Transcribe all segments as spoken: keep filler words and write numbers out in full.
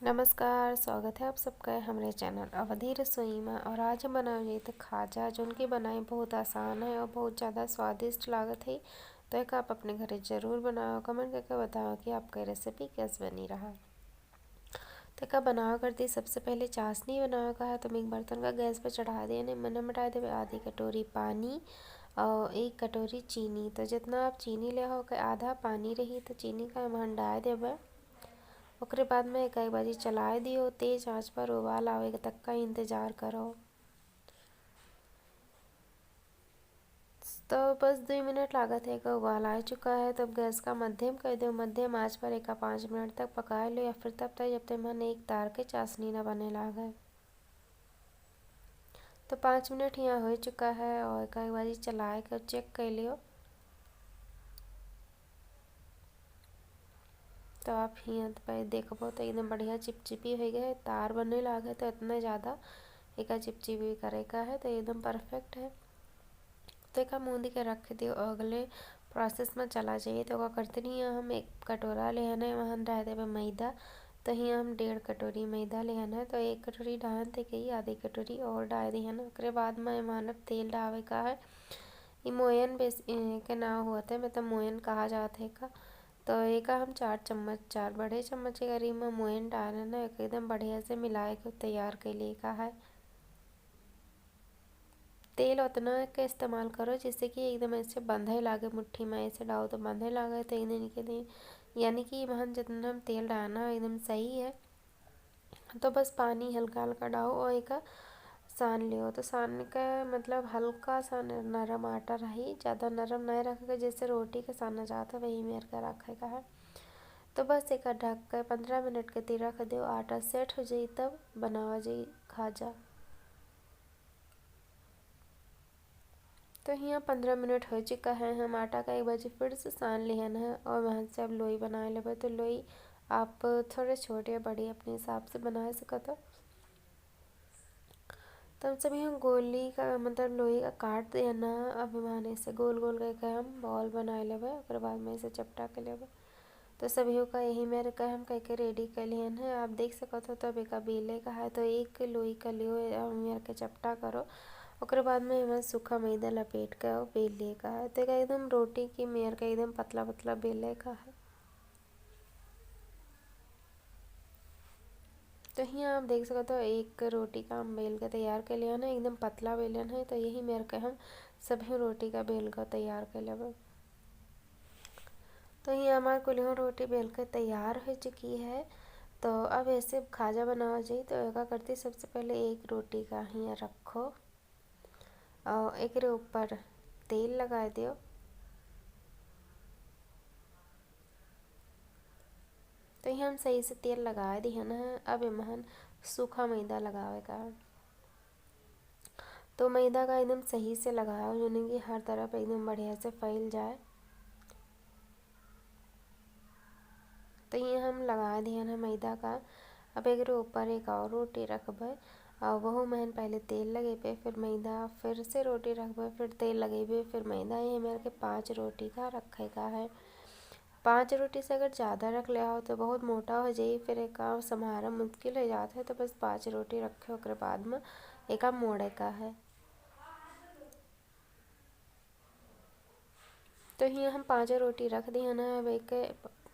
नमस्कार, स्वागत है आप सबका हमरे चैनल अवधी रसोई में। और आज हम बनावे जाइत खाजा, जोन की बनाई बहुत आसान है और बहुत ज़्यादा स्वादिष्ट लागत है। तो एक आप अपने घरे जरूर बनाओ, कमेंट करके बताओ कि आपका रेसिपी कैसे बनी रहा। तो एका बनावे करती सबसे पहले चाशनी बनावे का है। तो हम एक बर्तन का गैस पे चढ़ा दिए ने, मने में डाल देवे आधी कटोरी पानी और एक कटोरी चीनी। तो जितना आप चीनी ले हो, ओके आधा पानी रही, तो चीनी का हम डाल देवे। ओकरे बाद में एक, एक बाजी चलाए दियो, तेज आंच पर उबाल आवे तक का इंतजार करो। तो बस दुई मिनट लागत है, एका उबाल आ चुका है। तब गैस का मध्यम कर दो, मध्यम आंच पर एका पाँच मिनट तक पकाए लो, या फिर तब तक जब तक मन एक तार के चाशनी ना बने लागे। तो पाँच मिनट यहाँ हो चुका है और एका एक बारी चलाए के चेक कर लियो। तो आप हियाँ पे देखबो तो एकदम बढ़िया चिपचिपी हो गए है, तार बने लागे, तो इतना ज़्यादा एका चिपचिपी करे का है, तो एकदम परफेक्ट है। तो एका मूंदी के रख दियो, अगले प्रोसेस में चला जाइए। तो ओका करते नहीं है, हम एक कटोरा लेहन है, वहाँ डाल देबे मैदा। तो हियाँ हम डेढ़ कटोरी मैदा लेहन है, तो एक कटोरी डालन थे गई, आधी कटोरी और डाल दिहन। ओकरे बाद में एमा तेल डावे का है। ई मोयन बेस-, ए, के नाव होत है, मतलब मोयन कहा जात है का। तो एका हम चार चम्मच, चार बड़े चम्मच के करीब में मोयन डालन है, एकदम बढ़िया से मिलाए के तैयार कर लिए का है। तेल उतना के इस्तेमाल करो जिससे कि एकदम ऐसे बंधे लागे मुट्ठी में, ऐसे डालो तो बंधे लागे, तो एक दिन के दिन, यानी कि वहाँ जितना हम तेल डालना है एकदम सही है। तो बस पानी हल्का हल्का डाओ और एका सान लियो। तो सान के मतलब हल्का सा न-, नरम आटा रही, ज़्यादा नरम नहीं रखे के, जैसे रोटी के साना जात है वही मेर के रखे का है। तो बस एका ढक के पन्द्रह मिनट के ती रख दियो, आटा सेट हो जाई तब बनावा जाई खाजा। तो हियाँ पन्द्रह मिनट हो चुका है, हम आटा का एक बाजी फिर से सान लिहन है और वहाँ से अब लोई बनाए लेबे। तो लोई आप थोड़े छोटे या बड़े अपने हिसाब से बना सकत हो। तो हम सब यहाँ गोली का मतलब लोई का काट दिहन है, अब वहाँ से गोल गोल करके हम बॉल बनाए लेबे, ओकर बाद में इसे चपटा के लेबे। तो सभी का यही मेरे का हम कह के रेडी कर लिहन है। आप देख सकत हो, तो अब एका बेले का है, तो एक लोई का लियो, अ, मेर के चपटा करो, ओकरे बाद में एमा सूखा मैदा लपेट के और बेल लिए का है। तो एका एकदम रोटी की मेर का एकदम पतला पतला बेले का है। तो हियाँ आप देख सकत हो, एक रोटी का हम बेल के तैयार कर लिया ना, एकदम पतला बेलन है। तो यही मेर के हम सभी रोटी का बेल के तैयार कर लेबे। तो ये हमार कुलियों रोटी बेल के तैयार हो चुकी है। तो अब ऐसे खाजा बनावा जाई, तो एका करती सबसे पहले एक रोटी का हियाँ रखो और एकरे ऊपर तेल लगा दियो। तो ये हम सही से तेल लगा दिहन है। अब एमहन सूखा मैदा लगावे का है। तो मैदा का एकदम सही से लगाओ, जोने कि हर तरफ एकदम बढ़िया से फैल जाए। तो ये हम लगा दिहन है मैदा का। अब एकरे ऊपर एक और रोटी रखबे और वहू महन पहले तेल लगेबे, फिर मैदा, फिर से रोटी रखबे, फिर तेल लगेबे, फिर मैदा। ये मेरे के पाँच रोटी का रखे का है। पाँच रोटी से अगर ज़्यादा रख ले हो तो बहुत मोटा हो जाई, फिर एका संभारा मुश्किल हो जात है। तो बस पाँच रोटी रखे, ओकरे बाद में एका मोड़े का है। तो हियाँ हम पाँचों रोटी रख दिहन है। अब एक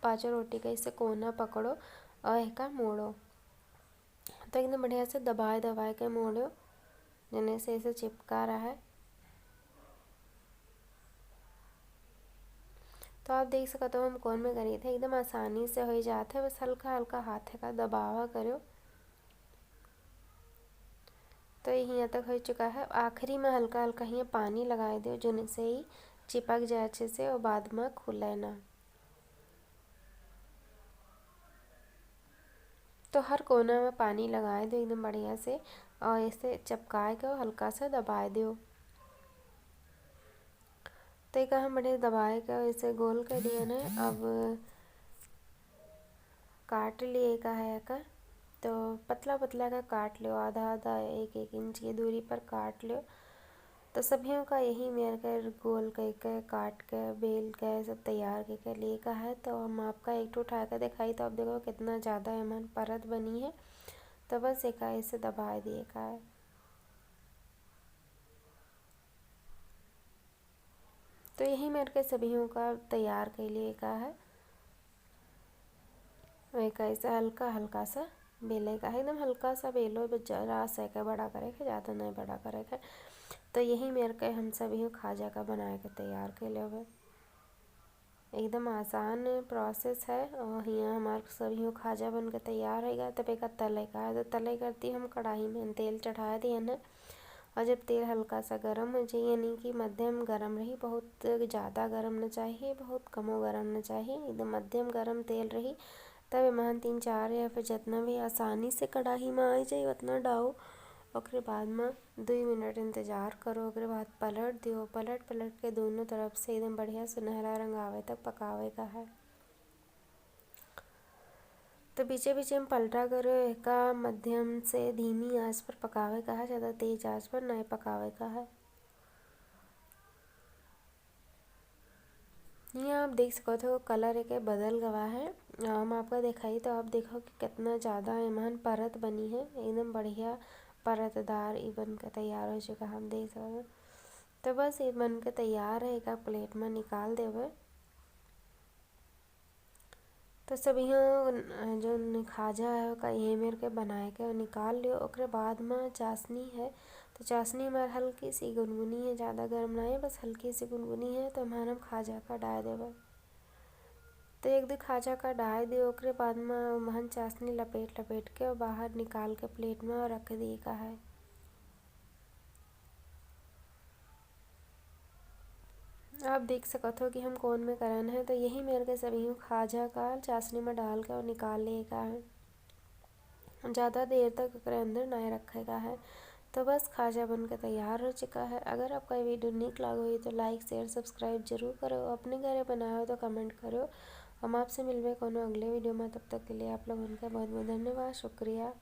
पाँचों रोटी का ऐसे कोना पकड़ो और एका मोड़ो। तो एकदम बढ़िया से दबाए दबाए के मोड़ो, जने से ऐसे चिपका रहा है। तो आप देख सकत हो हम कौन में करी थे, एकदम आसानी से हो जात है, बस हल्का हल्का हाथ का दबावा करो। तो ये हियाँ तक हो चुका है। आखिरी में हल्का हल्का हियाँ पानी लगाए दो, जोने से ही चिपक जाए अच्छे से और बाद में खुले ना। तो हर कोना में पानी लगाए दो एकदम बढ़िया से और ऐसे चपकाए के हल्का सा दबाए दो। तो एका हम बढ़िया दबाए के ऐसे गोल कर दिए ना। अब काट लिए का है का, तो पतला पतला का काट लो, आधा आधा एक एक इंच की दूरी पर काट लो। तो सभियों का यही मेर के गोल कइके, काट के, बेल के, सब तैयार कइके लिए का है। तो हम आपका एक ठो उठा के दिखाई, तो आप देखो कितना ज़्यादा एमन परत बनी है। तो बस एका ऐसे दबाए दिए का है। तो यही मेर के सभियों का तैयार कइ लिए का है। एका ऐसे हल्का हल्का सा बेले का है, एकदम हल्का सा बेलो, बस जरा सा एका बड़ा करे के, ज़्यादा नहीं बड़ा करे के। तो यही मेर के हम सभियों खाजा का बनाए के तैयार कइ लेबे। एकदम आसान process है। और हियाँ हमार सभियों खाजा बन के तैयार होइगा। तब एका तले का है, तो तले करती हम कढ़ाई में तेल चढ़ाए दिए हैं। और जब तेल हल्का सा गरम हो जाए, यानी कि मध्यम गरम रही, बहुत ज़्यादा गरम न चाहिए, बहुत कमो गरम न चाहिए, एकदम मध्यम गरम तेल रही। तब एमन तीन चार या फिर जितना भी आसानी से कढ़ाई में आ जाए, उतना डाओ। ओकरे बाद में दुई मिनट इंतजार करो, ओकरे बाद पलट दियो। पलट पलट के दोनों तरफ से एकदम बढ़िया सुनहरा रंग आवे तक पकावे का है। तो बीचे बीचे में पलटा करो, एका मध्यम से धीमी आंच पर पकावे का है, ज़्यादा तेज आंच पर नहीं पकावे का है। यहाँ आप देख सकत हो, colour एके बदल गवा है। हम आपका दिखाई तो आप देखो कि कितना ज़्यादा एमन परत बनी है, एकदम बढ़िया परतदार ई बन के तैयार हो चुका है, हम देख सकत हो। तो बस ये बन के तैयार है, एका plate में निकाल देवे। तो सभियों, अ, जौन खाजा है, ओका यही मेर के बनाए के निकाल लियो। ओकरे बाद में चाशनी है, तो चाशनी हमार हल्की सी गुनगुनी है, ज़्यादा गर्म ना है, बस हल्की सी गुनगुनी है। तो हमार हम खाजा का डाल देबे। तो एक दो खाजा का डाल दियो, ओकरे बाद में महन चाशनी लपेट लपेट के और बाहर निकाल के plate में और रख दिए का है। आप देख सकत हो कि हम कौन में करन है। तो यही मेर के सभी खाजा का चाशनी में डाल के और निकाल लिए का है। ज़्यादा देर तक ओकरे अंदर ना रखे का है। तो बस खाजा बन के तैयार हो चुका है। अगर आपका ये video नीक लागो होई तो like, share, subscribe जरूर करो। अपने घरे बनाओ तो comment करो। हम आपसे मिलबे कोनो अगले video में। तब तक के लिए आप लोगन का बहुत बहुत धन्यवाद, शुक्रिया।